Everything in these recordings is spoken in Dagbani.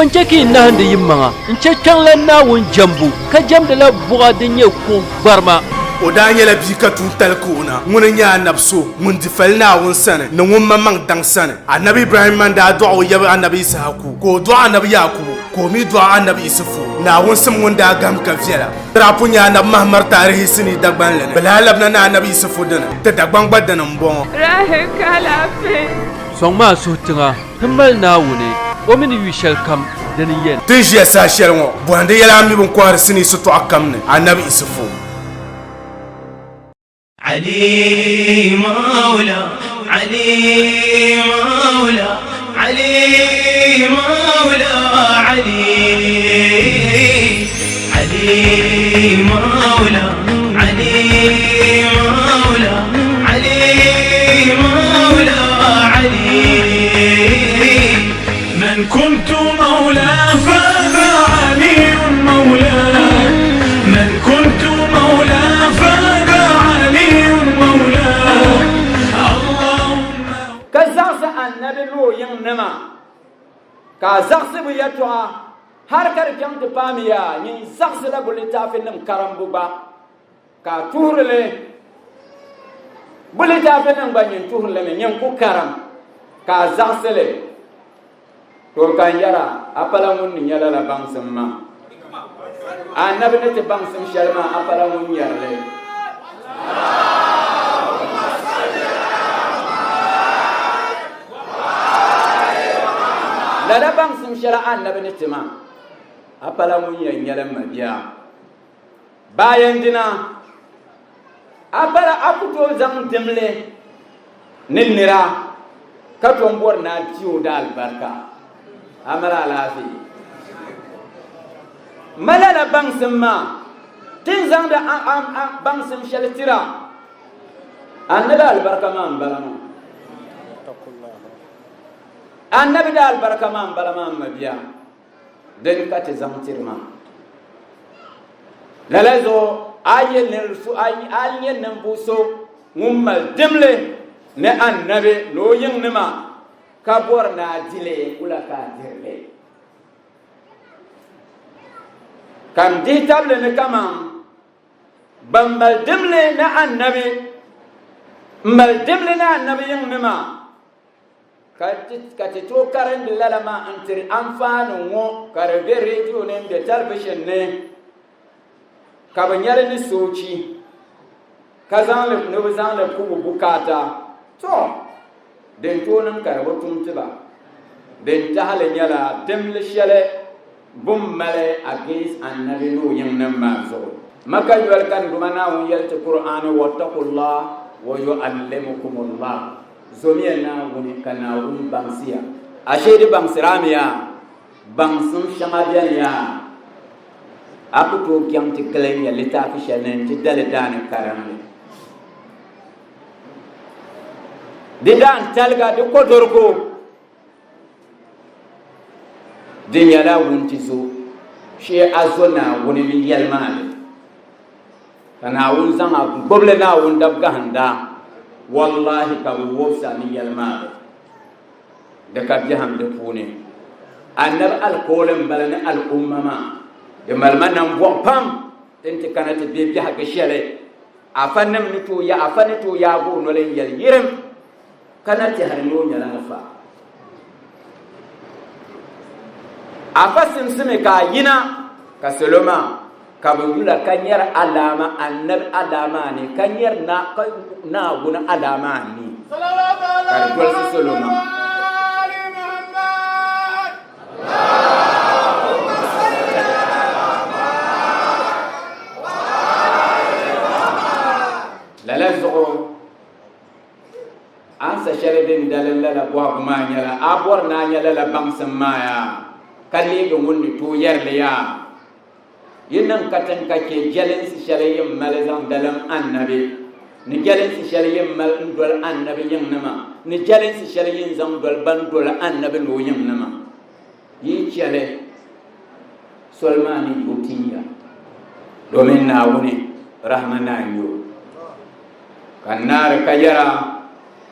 Bɔ n-chɛ ka yi nahindi yimaŋa n-chɛ kpiɔŋlan Naawuni jɛmbu, ka jɛmdila buɣa din nyɛ kuɣ gbarima? O daa nyɛla bia ka tuuntali ka o na. Ŋuni n-nyɛ anabi so ŋun di fali Naawuni sani ni ŋun maŋmaŋ daŋ sani. Anabi Ibrahimma n-daa dɔɣi o yaba anabi Yisahaku, ka o dɔɣi anabi Yaakubu, ka o mi dɔɣi anabi Isufu. Naawuni sim ŋun daa gahim ka viɛla. Di daa pun nyɛ anabi Mahamar taarihi sinii Dagbanli ni. Bɛ lahi labina ni anabi Isufu dini, ti Dagbaŋ gba dini m-bɔŋɔ. Rahi ka alaafee. Sɔŋmi a suhu tiŋa ti mali Naawuni, o mi ni yu shɛlikam dini yɛn. Ti ni ʒiya saha shɛli ŋɔ, bɔhindi yɛla a mi bɛ ni kɔhiri sinii sitɔɣu kam ni, Anabi Isufu. Ali Mawla Ali Mawla Ali Mawla Ali Ali Mawla Ali Mawla Ali Mawla Ali من كنت مولاه فهذا علي مولاه من كنت مولاه فهذا علي مولاه اللهم Ka zaɣisi Annabi ni o yiŋnima, ka a zaɣisi bɛ yɛltɔɣa, hali ka di chaŋ ti paami ya, nyin zaɣisila bɛ litaafinim karimbu gba. Ka a tuhiri li bɛ litaafinim gba nyin tuhiri li mi, nyin ku karim, ka a zaɣisi li. To ka n yɛra, a pala ŋun ni nya lala baŋsim maa. Anabi ni ti baŋsim shɛli maa, a pala ŋun nyari li. Lala baŋsim shɛli anabi ni ti maa, a pala ŋun yɛn nyɛli m mabia. Bayan dina, a pala a ku tooi zaŋ dimli ni nira ka tom bɔri ni a ti o di alibarika. A mali alaafee. Ma lala baŋsim maa, ti ni zaŋdi a baŋsim shɛli tira, Annabi alibarika maa m-bala maa. Annabi di alibarika maa m-bala maa m mabia. Dini ka ti zaŋ tiri maa. Lala zuɣu a nyɛ a nyɛ ninvuɣ so ŋun mali dimli ni annabi ni o yiŋnima ka bɔri ni a di li, wula ka a diri li? Ka n dihi tabili ni kaman ban mali dimli ni annabi m-mali dimli ni annabi yiŋnima. Ka ti tooi karindi lala maa n-tiri anfaani ŋɔ ka di be redio ni m-be talivishin ni ka bɛ nya li ni soochi ka zaŋ li ni bɛ zaŋ li ku bɛ bukaata. Tɔ! Din tooi niŋ ka di bi tum ti ba. Din tahi li nyɛla dimli shɛli bɛ ni mali against Annabi ni o yiŋnim maa zuɣu. Maka yoli ka n Duuma Naawuni yɛli ti Kur'aani, Wattakullah wa yu'allimukumullah. Zomiya Naawuni ka Naawuni baŋsi ya. Ashee di baŋsiri a mi yaa, baŋsim shɛŋa beni yaa, a ku tooi chaŋ ti gili nya litaafi shɛli ni nti dali daani karimli. Di daan taliga di kɔdɔriko di nyɛla wuntizo shee a zo Naawuni ni yɛlimaŋli. Ka Naawuni zaŋ a gbubi li Naawuni dab gahinda, wallahi ka bɛ wobis a ni yɛlimaŋli. Di ka biɛhim di puuni. Annabi alikauli m-bala ni al'umma maa, di mali ma nambɔɣu pam ti ni ti kana ti be biɛhigu shɛli afa nim ni tooi ya, afa ni tooi yaagi o noli n-yɛli yirim ka na tɛhiri ni o nyɛla afa. Afa simsimi ka a yina ka salo maa ka bɛ yula ka nyari alaama annabi alaama ni ka nyari Naawuni alaama ni ka di dolisi salo maa. Lala zuɣu Ansa shɛli din dalim lala bɔhigu maa nyɛla, a bɔri ni a nya lala baŋsim maa yaa, ka leegi ŋun ni tooi yɛri li yaa? Yi niŋ katiŋ ka chɛ jɛlinsi shɛli yin mali zaŋ dalim Annabi, ni jɛlinsi shɛli yin mali n-doli Annabi yiŋnima, ni jɛlinsi shɛli yin zaŋ doli ban doli Annabi ni o yiŋnima. Yi chɛ li soli maa ni o tin ya, domin Naawuni rahima naan yi o. Ka n naari ka yɛra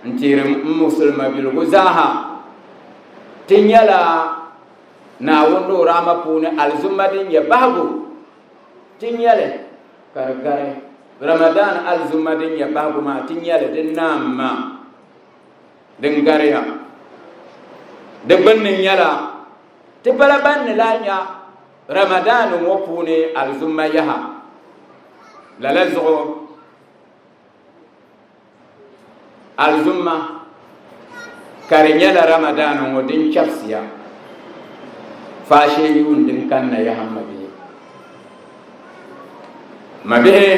n teeri m musulima biligu zaaha, ti nyɛla Naawuni ni o rahama puuni alizumma din nyɛ bahigu ti nyɛli ka di gari Ramadan alizumma din nyɛ bahigu maa ti nyɛli di naam maa din gariya. Di gbunni nyɛla ti pala ban ni lahi nya Ramadan ŋɔ puuni alizumma yaha. Lala zuɣu Alizumma ka di nyɛla Ramadan ŋɔ din chɛbisiya faashee yuun din kanna yaha m mabihi. Mabihi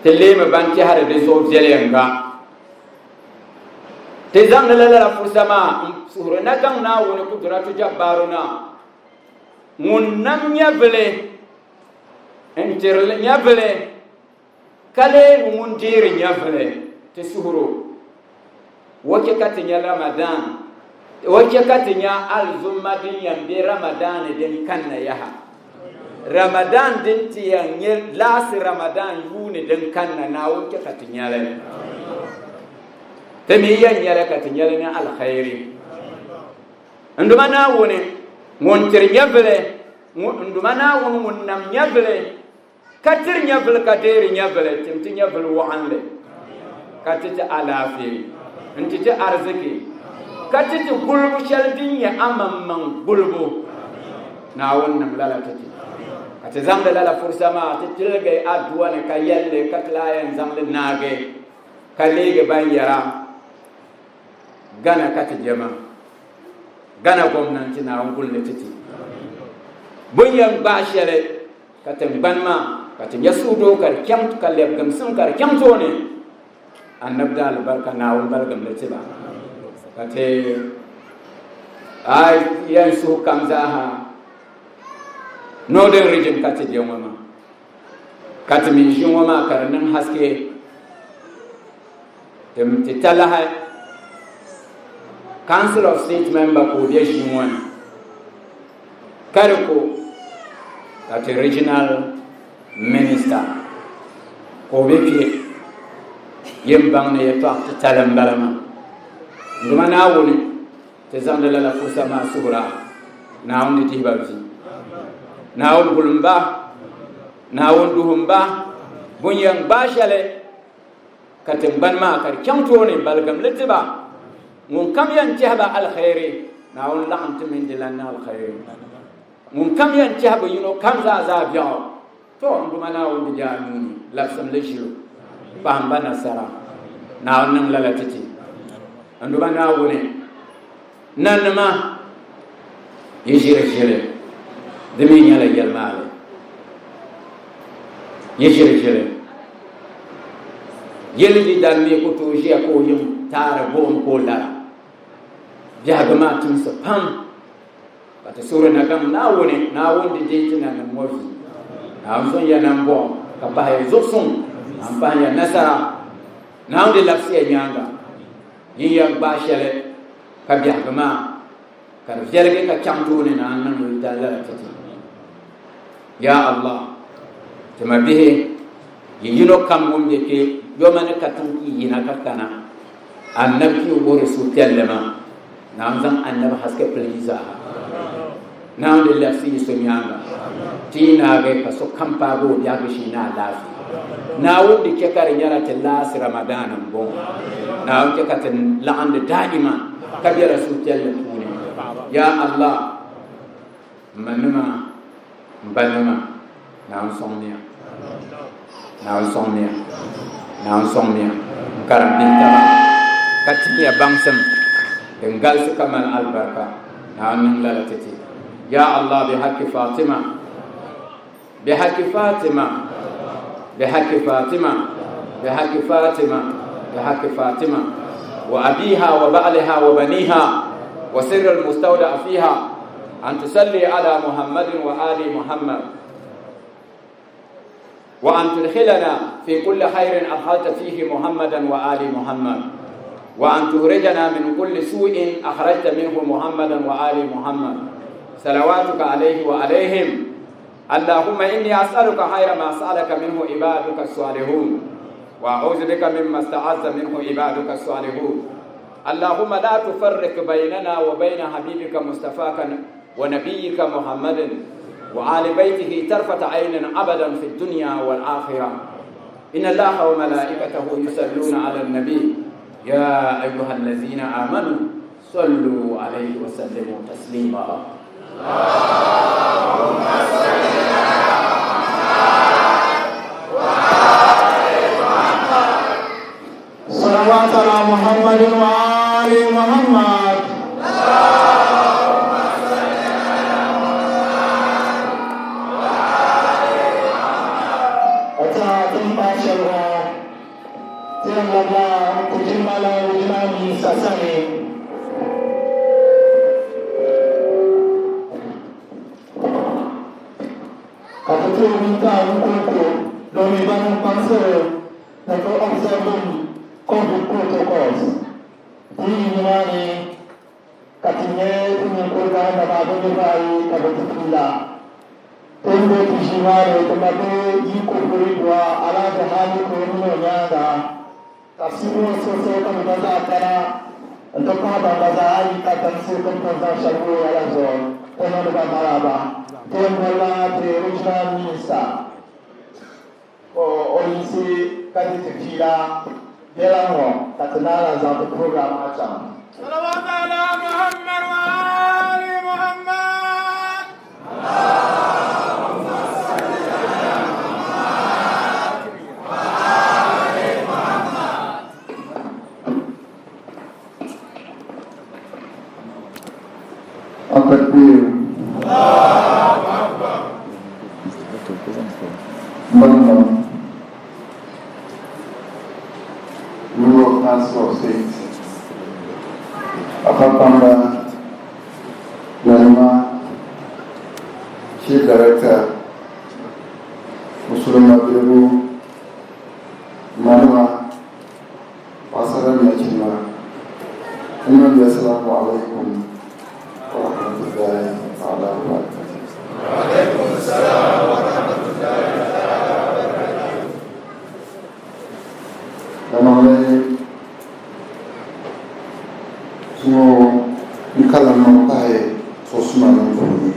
ti leemi ban tɛhiri di zuɣu viɛlɛŋga. Ti zaŋdila lala fursa maa n suhuri na gaŋ Naawuni Kudratu Jabbaaru na ŋun nam nyɛvili n tiri nyɛvili ka leegi ŋun deeri nyɛvili ti suhuro o chɛ ka ti nya Ramadan o chɛ ka ti nya alizumma din yɛn be Ramadan din kanna yaha Ramadan din ti yɛn nyɛ laasi Ramadan yuuni din kanna Naawuni chɛ ka ti nyali ti mi yɛn nyɛli ka ti nyɛli ni alkhairi n duma Naawuni ŋun tiri nyɛvili n duma Naawuni ŋun nam nyɛvili Ka tiri nyɛvili ka deeri nyɛvili, tim ti nyɛvili wɔɣinli, ka ti ti alaafee, n-ti ti ariziki, ka ti ti gulibu shɛli din nyɛ amaŋmaŋ gulibu. Naawuni niŋ lala ti ti, ka ti zaŋdi lala fursa maa ti tiligi aduwa ni ka yɛli li, ka ti lahi yɛn zaŋ li naagi ka leegi ban yɛra Ghana ka ti jɛma. Ghana gomnanti Naawuni guli ni ti ti. Bɛ ni yɛn gbaai shɛli ka tiŋgbani maa ka ti nya suhudoo ka di chaŋ ka lɛbigimsim ka di chaŋ tooni, Annabi daalibarika Naawuni baligim li ti ba ka ti a yɛn suhu kam zaaha Northern Region ka ti je ŋɔ maa ka ti mi ʒi ŋɔ maa ka di niŋ haske ti talahi Council of State member ka o be ʒii ŋɔ ni. Ka di ko ka ti regional minister ka o be kpe yin baŋ ni yɛtɔɣ titali m-bala maa. N Duuma Naawuni, ti zaŋdi lala fursa maa suhir a, Naawuni di dihi ba vi. Naawuni gulim ba, Naawuni duhim ba, bɛ ni yɛn gbaai shɛli ka tiŋgbani maa ka di chaŋ tooni baligim li ti ba. Ŋun kam yɛn tɛhi ba alkhairi, Naawuni laɣim ti mini di lan ni alkhairi. Ŋun kam yɛn tɛhi bɛ yino kam zaa zaa biɛɣu, tɔ n Duuma Naawuni di be a nuu ni, labsim li ʒil o, pahim ba nasara. Naawuni niŋ lala ti ti. N Duuma Naawuni, nanima yi ʒiri ʒili, di mi nyɛla yɛlimaŋli. Yi ʒiri ʒili. Yili yi dan mi ku tooi ʒiya ka o yiŋ taari buɣim ka o lara. Biɛhigu maa timsi pam ka ti suhuri na gaŋ Naawuni, Naawuni di deei ti nanim ŋɔ vi. Naawuni zaŋ ya nambɔɣu ka pahi ya zuɣusuŋ, Naawuni pahi ya nasara, Naawuni di labisi ya nyaaŋa. Yi yɛn gbaai shɛli ka biɛhigu maa ka di viɛligi ka chaŋ tooni na n niŋ yulitali lala ti ti. Ya Allah, ti mabihi yi yino kam ŋun be kpe yoma ni katiŋ ki yina ka kana Annabi ki wuhiri suhupiɛlli maa, Naawuni zaŋ Annabi haske pili yi zaaha. Naawuni di labisi yi so nyaaŋa ti yi naagi ka sokam paagi o biɛhigu shee ni alaafee. Naawuni di chɛ ka di nyɛla ti laasi Ramadan m-bɔŋɔ. Naawuni chɛ ka ti laɣindi daaima ka bela suhupiɛlli puuni. Ya Allah, m manima, m banima, Naawuni sɔŋmiya. Naawuni sɔŋmiya. Naawuni sɔŋmiya n-karim bihi taba ka timiya baŋsim din galisi ka mali alibarika. Naawuni niŋ lala ti ti. Ya Allah bi haqqi Fatima bi haqqi Fatima bi haqqi Fatima bi haqqi Fatima bi haqqi Fatima wa abiha wa ba'liha wa baniha wa sirri al-mustawda fiha an tusalli ala Muhammadin wa ali Muhammad وأن تدخلنا في كل خير أدخلت فيه محمدا وآل محمد وأن تخرجنا من كل سوء أخرجت منه محمدا وآل محمد صلواتك عليه وعليهم اللهم إني أسألك خير ما سألك منه عبادك الصالحون وأعوذ بك مما استعاذ منه عبادك الصالحون. اللهم لا تفرق بيننا وبين حبيبك مصطفاك ونبيك محمد وآل بيته طرفة عين أبدا في الدنيا والآخرة. إن الله وملائكته يصلون على النبي يا أيها الذين آمنوا صلوا عليه وسلموا تسليما. اللهم صل على محمد وآل محمد. صلوات على محمد وآل محمد. اللهم صل على محمد وآل محمد. Ata shalwa tiyan labla kujimala ujinami sasani. Ka ti tuhi mini ka n-kuli ko domin ban kpaŋsiri ni ti observing COVID protocols. Ti yi nimaani ka ti nyɛ ti ninkurigu maa bɛ niriba ayi ka bɛ ti fiila. Ti ni be ti ʒii maa ni ti ma be yi kuriguri dua Alhaji Hamidu mini o nyaaŋa ka simuŋ so ka bɛ gba zaa kana n-ti pahi ban gba zaa yi ka tinsi ti ni pun zaŋ shɛli wuhi ya la zuɣu ti niŋdi ba maraba. Ti yɛn bolila ti regional minister ka o yiɣisi ka di ti fiila biɛla ŋɔ ka ti naan lahi zaŋ ti program maa chaŋ. صلوات على محمد وآل محمد. اللهم صل على محمد وآل محمد. التكبير. الله أكبر. Mbangam. Member of Council of State, Apapamba, Lalima, Chief Director, Musuluma Biru, Manuma, Pasara Nachima, Imam, Assalamu alaikum wa rahmatullahi ta'ala wa barakatuh. وعليكم السلام ورحمة الله تعالى وبركاته. Damaŋli zuŋɔ n kalam niŋ pahi tuɣusuma nim puuni.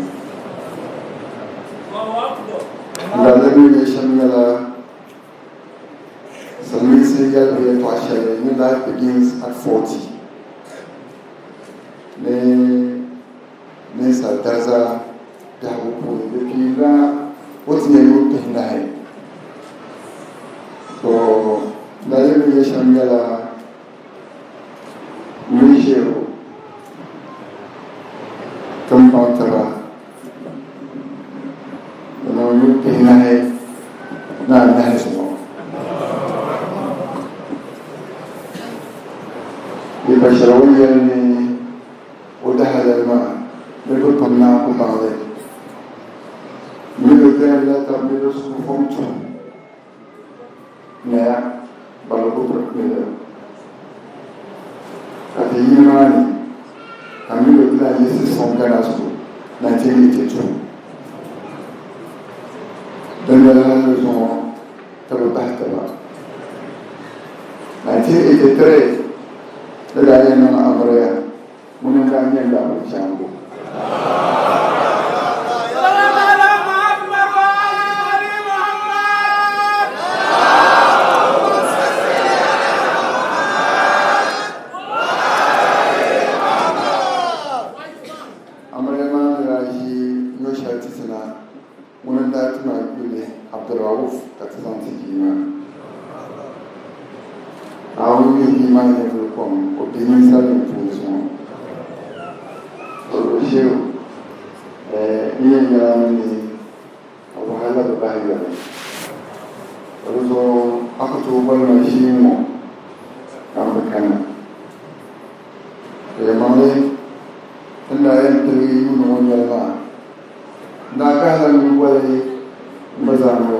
N daa mi nyɛ shɛm nyɛla silimiinsi yɛli bi yɛltɔɣa shɛli ni life begins at 40, ni ninsal dariza biɛhigu puuni di piila o ti nyɛ yuun 40. To n daa mi nyɛ shɛm nyɛla n ʒe tiŋkpaŋ tiba di niŋ yuun 44 zuɣu. Di pa shɛli o ni yɛli ni o daha lali maa, niriba pam naan ku baŋli. Milo dahila tab middle school form 2 naya baligu middle ka ti yi maa ni ka Milo ti lahi yiɣisi sɔŋ Ghana School 1982. Din dali hali zuŋɔ ka bi bahi taba. 1983 di daa yɛn niŋ amiliya, ŋuni n daa nyɛ n daa bi chaŋ. صلوات على محمد وآل محمد. اللهم صل على محمد وآل محمد. Amiliya maa ni daa ʒi nyɔ shɛli ti ti na, ŋuni n daa tima yuli Abdulrauf ka ti zaŋ ti bia maa. Naawuni mi bia maa nyɛvili kom o be ninsalinima puuni zuŋɔ. O ʒiɛyu n yɛn nyɛla ni a wahala bi bahi yoli. O zuɣu a ku tooi boli ma ʒii ŋɔ ka m bi kana. Yɛlimaŋli n daa yɛn piligi yuuni ŋɔ noli maa, n daa gahila nuu boli m ba Zango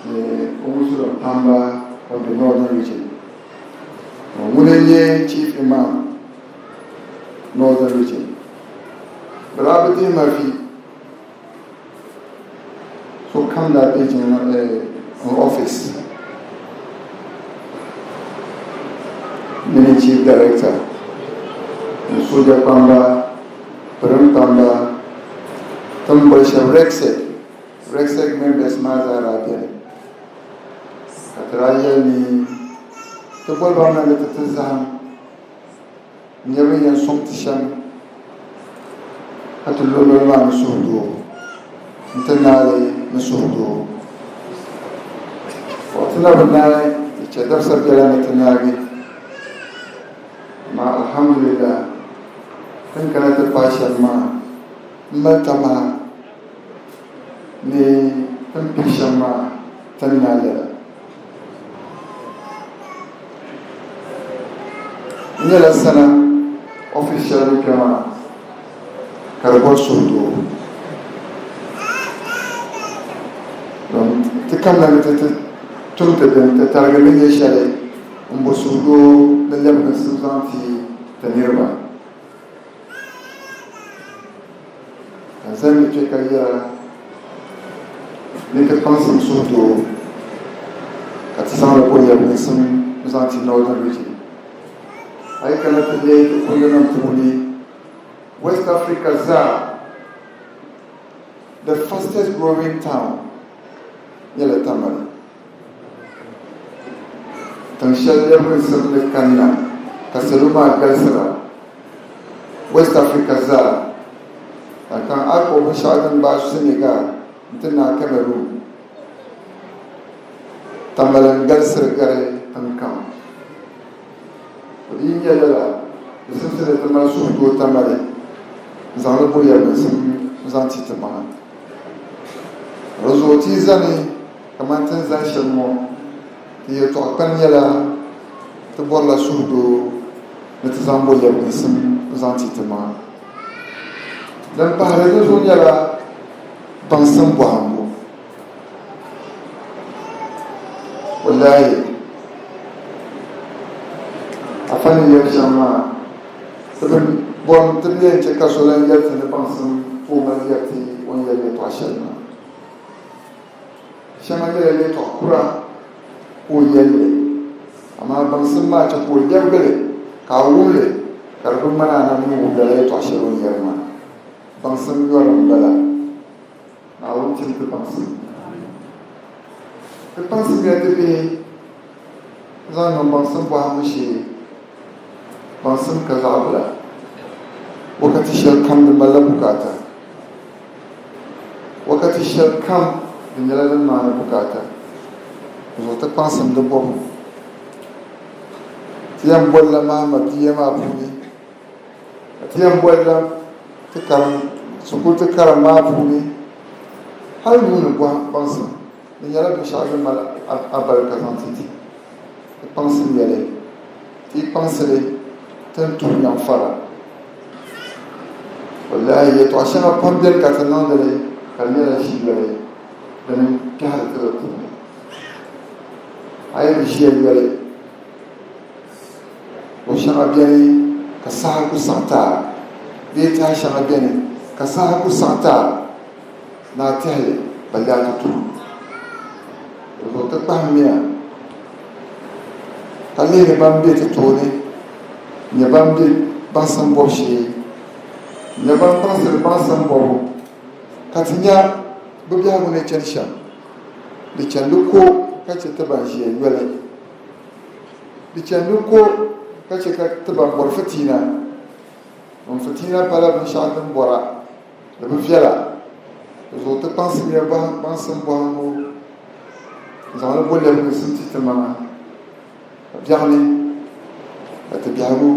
ni o Musulim Kpamba of the Northern Region. Ŋuni n-nyɛ Chief Imam Northern Region. Bɛ daa bi dihi ma vi. Sokam daa be n office mini Chief Director ni sooja kpamba, pirin kpamba, ti ni boli shɛba REGSEC, REGSEC members maa zaa daa beni ka ti daa yɛli ni ti boli ba mi na ni ti ti zahim n-nya bɛ ni yɛn sɔŋ ti shɛm ka ti lo noli maa ni suhudoo nti naai li ni suhudoo. Ka ti na bi naai di chɛ dabisa biɛla ni ti naagi. Amaa alhamdulillah ti ni kana ti paai shɛm maa m mali tamaha ni ti ni pili shɛm maa ti ni naai lala. N nyɛla sana ofiisi shɛli ni kpɛ maa ka di bɔri suhudoo ti kamina ni ti ti tum ti dini ti tarigi ni nyɛ shɛli n bo suhudoo ni lɛbiginsim zaŋ ti ti niriba ka n zani kpɛ ka yɛra ni ti kpaŋsim suhudoo ka ti zaŋli bo lɛbiginsim zaŋ ti Northern Region. A yi kana ti lihi ti kundinim puuni West Africa zaa the fastest growing town nyɛla Tamale. Tiŋ shɛli lɛbiginsim ni kanna ka salo maa galisira West Africa zaa ka kan a kpuɣi binshɛɣu din gbaai Senegal n-ti naai Cameroon. Tamale n-galisiri gari tiŋ kam. Di yi nyɛ lala, di simsi ni ti mali suhudoo Tamale n-zaŋ li bo yɛlimaŋsim n-zaŋ ti ti maŋa. Di zuɣu ti yi zani kamani ti ni zani shɛm ŋɔ, ti yɛltɔɣa kpani nyɛla ti bɔrila suhudoo ni ti zaŋ bo lɛbiginsim n-zaŋ ti ti maŋa. Din pahiri di zuɣu nyɛla baŋsim bɔhimbu. Wallahi afa ni yɛli shɛm maa ti bi bɔri ti bi yɛn chɛ ka so lan yɛli ti ni baŋsim ka o mali yɛri ti o ni yɛli yɛltɔɣa shɛli maa. Shɛŋa nyɛla yɛltɔɣa kura ka o yɛli li amaa baŋsim maa chɛ ka o lɛbigi li ka a wum li ka di bi ŋmani a na mi wum lala yɛltɔɣa shɛli o ni yɛri maa. Baŋsim yɔri m-bala. Naawuni tim ti baŋsim. Ti kpaŋsimiya ti bihi zaŋ niŋ baŋsim bɔhimbu shee. Baŋsim ka zaɣ bila. Wakati shɛli kam di malila bukaata. Wakati shɛli kam di nyɛla din maani bukaata. Di zuɣu ti kpaŋsim di bɔbu. Ti yɛn bolila Mahama bia maa puuni ka ti yɛn bolila ti karim shikuru ti karim maa puuni hali nuuni bɔhim baŋsim di nyɛla binshɛɣu din mali alibarika zaŋ ti ti. Ti kpaŋsimiya li, ti yi kpaŋsi li ti ni tuhi nyaŋ fara. Wallahi yɛtɔɣ shɛŋa pam beni ka ti niŋdi li ka di nyɛla ʒii yoli dini n-kpɛhiri ti di puuni. A yi bi ʒiya yoli, luɣ shɛŋa beni ka saha ku saɣi ti a bee tɛha shɛŋa beni ka saha ku saɣi ti a ni a tɛhi li balle a ti tuhi. Di zuɣu ti kpahimmiya ka lihiri ban be ti tooni n-nyɛ ban be baŋsim bɔbu shee n-nyɛ ban kpaŋsiri baŋsim bɔbu ka ti nya bɛ biɛhigu ni chani shɛm. Di chandi ko ka chɛ ti ban ʒiya yoli. Di chandi ko ka chɛ ka ti ban bɔri fitiina. Domi fitiina pala binshɛɣu din bɔra, di bi viɛla. Di zuɣu ti kpaŋsimiya baŋsim bɔhimbu n-zaŋ li bo lɛbiginsim ti ti maŋa, ka biɛɣuni ka ti biɛhigu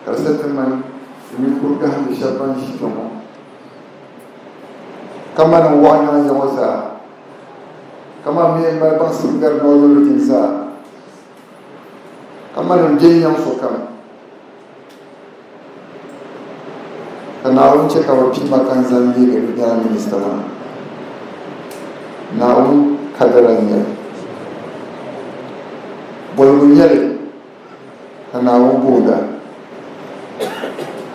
ka di sa ti ŋmani ti ninkuri gahindi shɛba ban ʒi kpe ŋɔ. Ka mani n-wɔɣi nyaŋ ya ŋɔ zaa, ka man mi m-mali baŋsim gari Northern Region zaa, ka mani m-be n-nyaŋ sokam, ka Naawuni chɛ ka bɛ pii ma ka n zani leegi Regional Minister maa. Naawuni kadara n-nyɛ li. Boligu n-nyɛ li ka Naawuni boonda.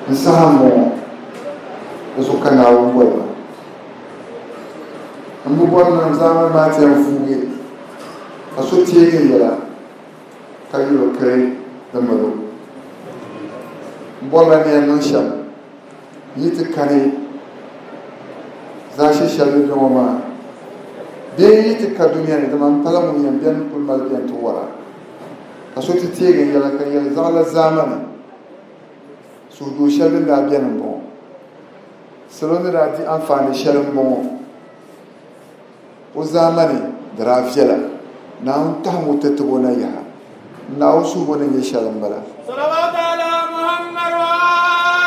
N saha m-bɔŋɔ, di zuɣu ka Naawuni boli ma. M bi bɔri ni n zaŋ maa ti yɛn vuugi ka so teegi n yɛla ka yɛl o kiri di mali o. N bɔrila ni yɛn niŋ shɛm yi ti kani zaashe shɛli ni bɛ ŋɔ maa bee yi ti ka dunia ni, dama m pala ŋun yɛn beni kul mali bɛn ti wara. Ka so ti teegi n yɛla ka yɛli, Zaɣila zaamani suhudoo shɛli din daa beni m-bɔŋɔ. Salo ni daa di anfaani shɛli m-bɔŋɔ. O zaamani di daa viɛla. Naawuni tahim o ti tib o na yaha. N Naawuni suhibu ni nyɛ shɛli m-bala. Salawat ala Muhammad wa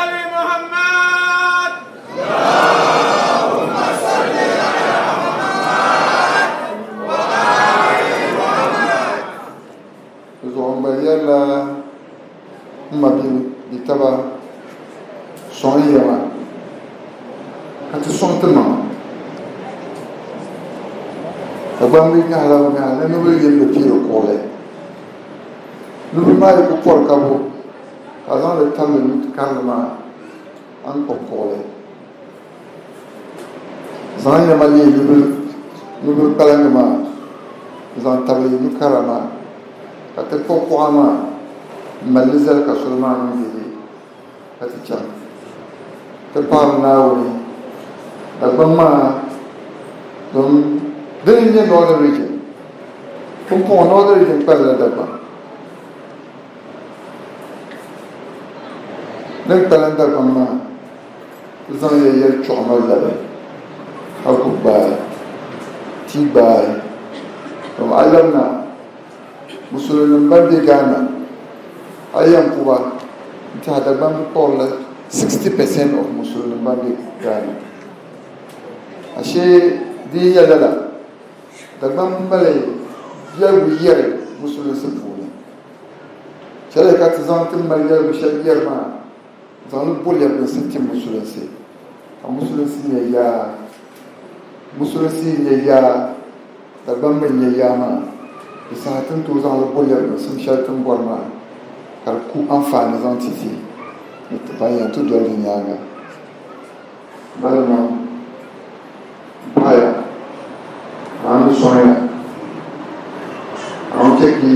ali Muhammad. Allahumma salli ala Muhammad wa ali Muhammad. Di zuɣu n gba yɛrila m ma bitaba sɔŋ ya ma ka ti sɔŋ ti maŋa. Dagbaŋ bi nyɛhila bi nyahi ni nubili yini bi piiri kuɣili. Nubili maa yi ku pɔri ka bo ka a zaŋ li tabili nu karili maa a ni kpuɣi kuɣili. Zaŋ ya ma leei nubili kpalingi maa n-zaŋ tabili nu kara maa ka ti kpuɣi kuɣa maa m-mali li zali ka soli maa niŋ dede ka ti chaŋ ti paɣiri Naawuni Dagbaŋ maa dom dini n-nyɛ Northern Region. Pumpɔŋɔ Northern Region kpalila Dagbaŋ. Din kpalim Dagbaŋ maa ti zaŋ ya yɛli chuɣu ŋɔ labi ka ku gbaai ti gbaai dama a labina Musulinima ban be Ghana a yɛn ku ba n-tɛha Dagbaŋ bi kpuɣirila 60% of Musulinima ban be Ghana. Ashee di yi nyɛ lala Dagbaŋ mali yɛligu yɛri Musulinsi puuni. Chɛliya ka ti zaŋ ti ni mali yɛligu shɛli yɛri maa zaŋ li bo lɛbiginsi ti musulinsi, ka musulinsi nyɛ yaa. Musulinsi yi nyɛ yaa, Dagbaŋ mi nyɛ yaa maa, di saha ti ni tooi zaŋ li bo lɛbiginsim shɛli ti ni bɔri maa ka di ku anfaani zaŋ ti ti ni ban yɛn ti doli di nyaaŋa. Balima m-paɣiya, Naawuni sɔŋya, Naawuni chɛ ka yi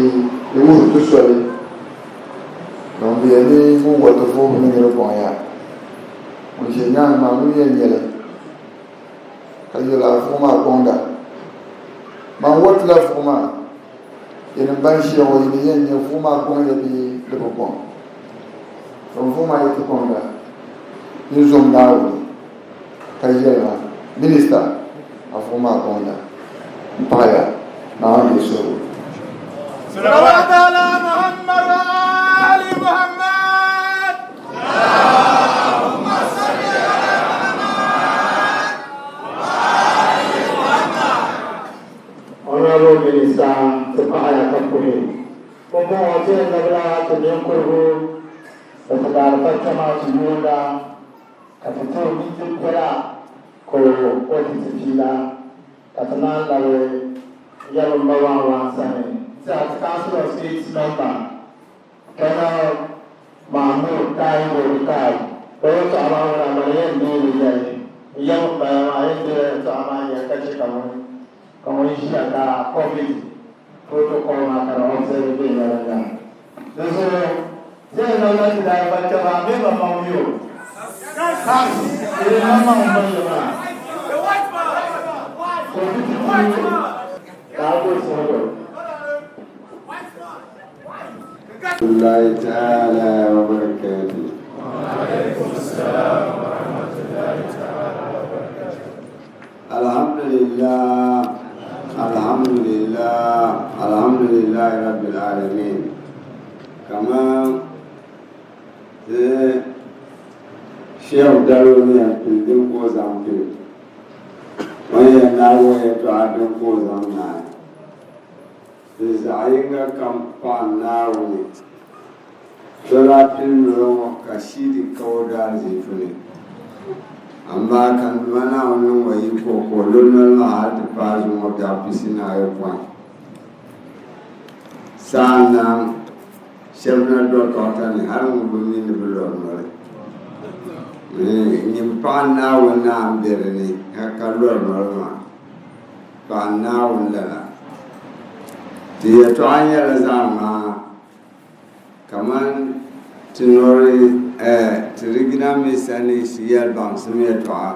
wuhiri ti soli. Ŋun bi yɛn ni ŋun wɔriti vuhibu ni niriba bɔŋ ya. Ŋun ʒe nyaaŋa maa ŋun yɛn nyɛ li, ka yɛl a vuɣu maa gɔŋda. Man wɔritila vuɣu maa, yinim ban ʒiya ŋɔ yi ni yɛn nya vuɣu maa gɔŋ ya bee di bi gɔŋ? Din vuɣu maa yi ti gɔŋda, yin zom Naawuni ka yɛli ma, Minista, a vuɣu maa gɔŋda. M paɣiya, Naawuni deei suhigu. Salawat ala Muhammad wa ali Muhammad. Allahumma salli ala Muhammad wa ali Muhammad. Honorable Minister ti paɣiya ka puhi. Pumpɔŋɔ ti yɛn labila ti ninkurigu ni ti daalifa kpɛma ti yuunda ka ti ti o minti piɛla ka o ti ti fiila ka ti naan labi yɛli m ba Waanwaan sani n-ti a ti Council of States member Colonel Mahmood Taiwo Retired o yɛltɔɣa maa ŋuna mani yɛn deei li yɛli n yɛm m-bala maa yɛn deela yɛltɔɣa maa yɛli ka che ka ŋun ka ŋun ʒiya ka COVID protocol maa ka di observe viɛnyɛliŋga. Di zuɣu ti yɛn niŋla ti daalifa kpɛma bee maŋmaŋ mi o? Hans, Ee maŋmaŋ m-boli li maa. Ka o ti ti ka a bo suhigu. Allahi ta'ala wa barakatuh. Alhamdulillah, alhamdulillah, alhamdulillah rabbil alamin. Kaman ti Shehu Dalo ni yɛn pili din ka o zaŋ pili. O ni yɛn naagi o yɛltɔɣa din ka o zaŋ naai. Di zaɣ yiŋga kam paɣi Naawuni. So daa pili noli ŋɔ ka shiidi ka o daarziifu ni. Amaa ka n Duuma Naawuni niŋ o yiko ka o lo noli maa hal ti paai zuŋɔ biɛɣu pisinaayopɔin. Sa'annan shɛba na doli dɔɣita ni hal ŋun bi mi ni bɛ lɔri noli. Nyin paɣa Naawuni naan be di ni ka lɔri noli maa. Paɣa Naawuni lala. Ti yɛtɔɣa nyɛla zaɣ ŋmaa kaman ti nɔri. ti Regina Mesa ni si yɛli baŋsim yɛltɔɣa.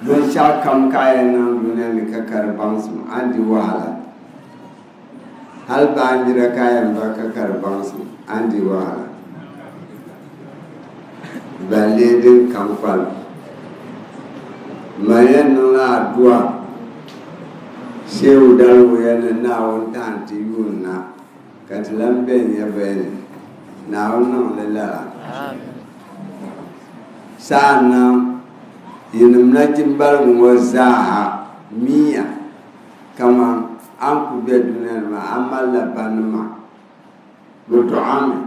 Binshɛɣu kam ka a yɛn niŋ dunia ni ka ka di baŋsim, a ni di wahala. Hali baanjira ka a yɛn ba ka ka di baŋsim, a ni di wahala. Balle din kam kpalim. Man yɛn niŋla adua Shehu Daliwuya ni Naawuni tahi ti yuun na ka ti lan be n nyɛvaya ni. Naawuni niŋ li lala. Sa'annan yinim nachimbaligu ŋɔ zaaha miya kaman a ni kul be dunia ni maa, a malila banima. Bɛ dɔɣimi.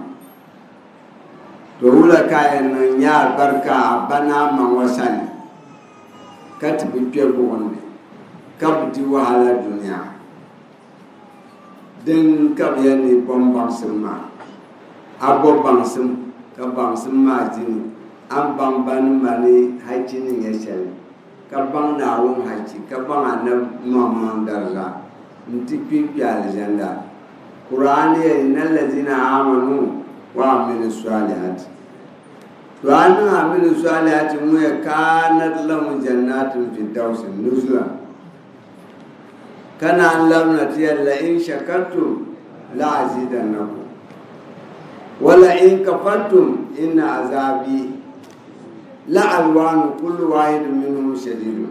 To wula ka a yɛn niŋ nya alibarika a ba ni a ma ŋɔ sani, ka ti bi kpe buɣim ni, ka bi di wahala dunia? Din ka bɛ yɛn ni bom baŋsim maa, a bo baŋsim, ka baŋsim maa di ni a ni baŋ ba ni ma ni hachi ni nyɛ shɛli, ka baŋ Naawuni hachi, ka baŋ Anabi Muhammad dariza n-ti kpi kpe alizanda. Qur'ani yɛli, Inna allazina amanu wa amilu salihati. To a niŋ amilu salihati ŋɔ yɛ kanat lahum jannatin firdausi nuzula. Ka naan labina ti yɛli la in shakartum la azidannakum wa la in kafartum inna azabi la alwanu kullu wahidin minhum shadidun.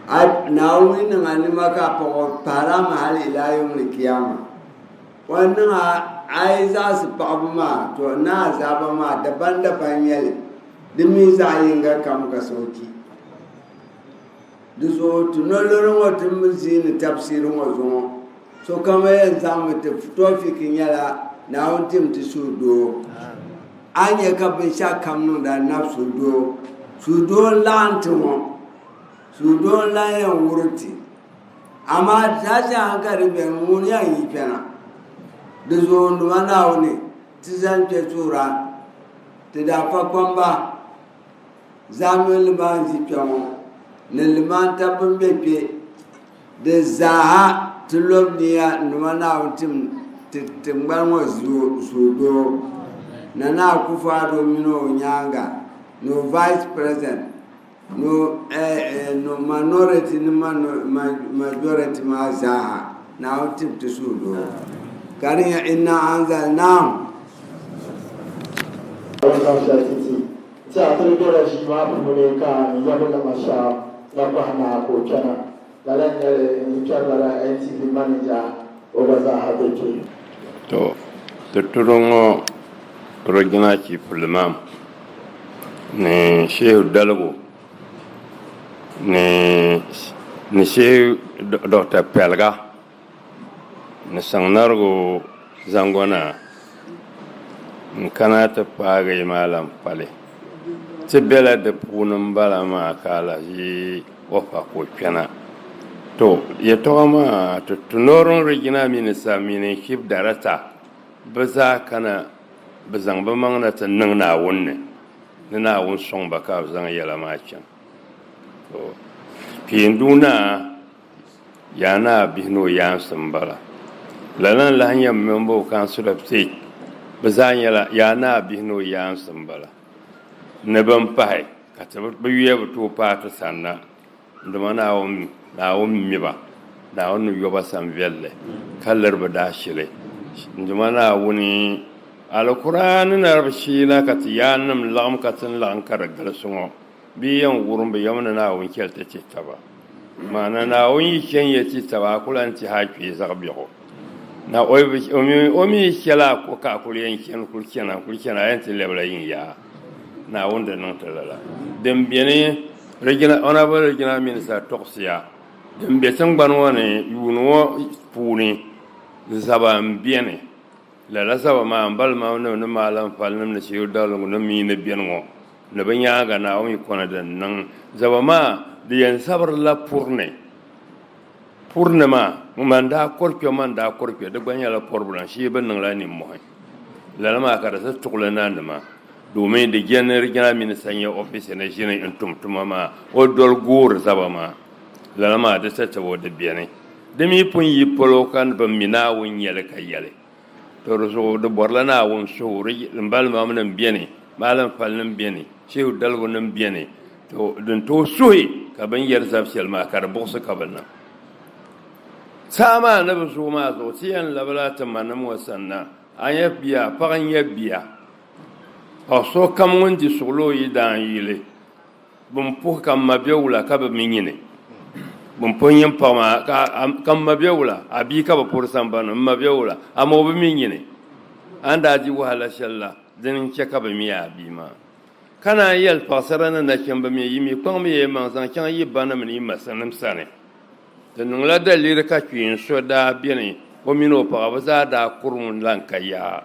A Naawuni niŋ a nima ka a paɣ o pahir a mi hal ila yawmil kiyama. O ni niŋ a a yi zaɣisi paɣibu maa, tɔ ni azaaba maa daban-daban n-nyɛ li, di mi zaɣ yiŋga kam ka soochi. Di zuɣu ti nolɔri ŋɔ ti ni ziini tabisiiri ŋɔ zuŋɔ, sokam yɛn zaŋmi ti tɔfiki nyɛla Naawuni tim ti suhudoo. A ni nya ka binshɛɣu kam niŋdi a nab suhudoo, suhudoo n-laɣim ti ŋɔ, suhudoo n-lan yɛn wuri ti. Amaa saha shɛŋa ka di beni ŋun yɛn yi kpɛna. Di zuɣu n Duuma Naawuni ti zani kpe tuhir a, ti daa pa kpamba zaa mini limaan ʒi kpe ŋɔ ni limaan tab bɛn be kpe di zaaha ti lob nia n Duuma Naawuni tim ti tiŋgbani ŋɔ suhudoo. Nana Akufo-Addo mini o nyaaŋa ni o Vice President ni o minority ni majority maa zaaha Naawuni tim ti suhudoo. Ka di nyɛ inna anzalnahu. Ti a tiri bela ʒii maa puuni ka n yabi lima shɛb nakɔhi naa ka o kpɛna. Lala n-nyɛ li, n yi kpɛri lala NTV manija o gba zaaha be kpe. To, ti tudu ŋɔ Regina Chief Limam ni Shehu Daligu ni ni Shehu Doctor Pɛliga ni Saŋnarigu Zaŋgɔnaa n-kana ti paagi Maalam Pali. Ti bela di puuni m-bala maa ka Alhaji Wafa ka o kpɛna. To, yɛtɔɣa maa ti Northern Regional Minister mini Chief Director bɛ zaa kana bɛ zaŋ bɛ maŋ na ti niŋ Naawuni ni, ni Naawuni sɔŋ ba ka bɛ zaŋ yɛla maa chaŋ. To, Kpeendu Naa Yaa Naa bihi ni o yaansi m-bala. Lala n-lahi nyɛ Member of Council of State bɛ zaa nyɛla Yaa Naa bihi ni o yaansi m-bala. Ni bɛn pahi ka ti bɛ yuya bi tooi paai ti sanna dama Naawuni Naawuni mi ba, Naawuni ni yo ba sam viɛlli ka liri bɛ daashili. Dama Naawuni Alikuraani na di bi sheena ka ti yaannim laɣim ka ti ni laɣim ka di galisi ŋɔ. Bɛ yi yɛn wurim bɛ yɛm ni Naawuni chɛli ti ti taba. Maana Naawuni yi chɛn ya ti taba a ku lan tihi a kpee zaɣ biɛɣu. Na o mi yi chɛl a ko ka a kul yɛn chani kul chana kul chana a yɛn ti lɛbila yiŋ yaha. Naawuni di niŋ ti lala. Din beni Honourable Regional Minister tɔɣisiya din be tiŋgbani ŋɔ ni yuuni ŋɔ puuni zaba m-beni. Lala zaba maa m-bali ma ni Maalam Falinim ni Shehu Daligu ni mi ni beni ŋɔ. Ni bɛ nyaaŋa Naawuni yi kɔna din niŋ zaba maa, di yɛn zabirila puri ni. Puri ni maa, man daa kɔri kpe, man daa kɔri kpe, di gba nyɛla pɔribulan shee bɛ niŋla nimmɔhi. Lala maa ka di ti tuɣili nanima, domin di jɛndi Regional Minister nyɛ ɔfisi ni ʒini n-tum tuma maa, o doli goori zaba maa. Lala maa di tatabo di beni. Di mi pun yi polo ka bɛ mi Naawuni nyɛli ka yɛli. To di zuɣu di bɔrila Naawuni suhu, di balimaamnim beni, Maalim Falinim beni, Shehu Daligunim beni, to din tooi suhi ka bɛ ni yɛri zab shɛli maa ka di buɣisi ka bɛ niŋ. Saha maa ni bi zooi maa zuɣu, ti yɛn labila ti manim ŋɔ sanna. A nya bia, paɣa n-nyɛ bia. Paɣ so kam ŋun di suɣili o yidaan yili, bɛn puhi ka m ma be wula ka bɛ mi nyini. Bɛn puhi nyin paɣ maa ka m ma be wula, a bia ka bɛ puri sambani, m ma be wula, amaa o bi mi nyini. A ni daa di wahala shɛli la, dini n-chɛ ka bɛ mi a bia maa. Ka naan yɛli paɣisara ni nachimba mi, Yi mi kpaŋmiya yi maŋ zaŋ chaŋ yi banim mini yi masanim sani. Di niŋla daliri ka kpeen so daa beni, o mini o paɣa bɛ zaa daa kurim n-lan ka yaa.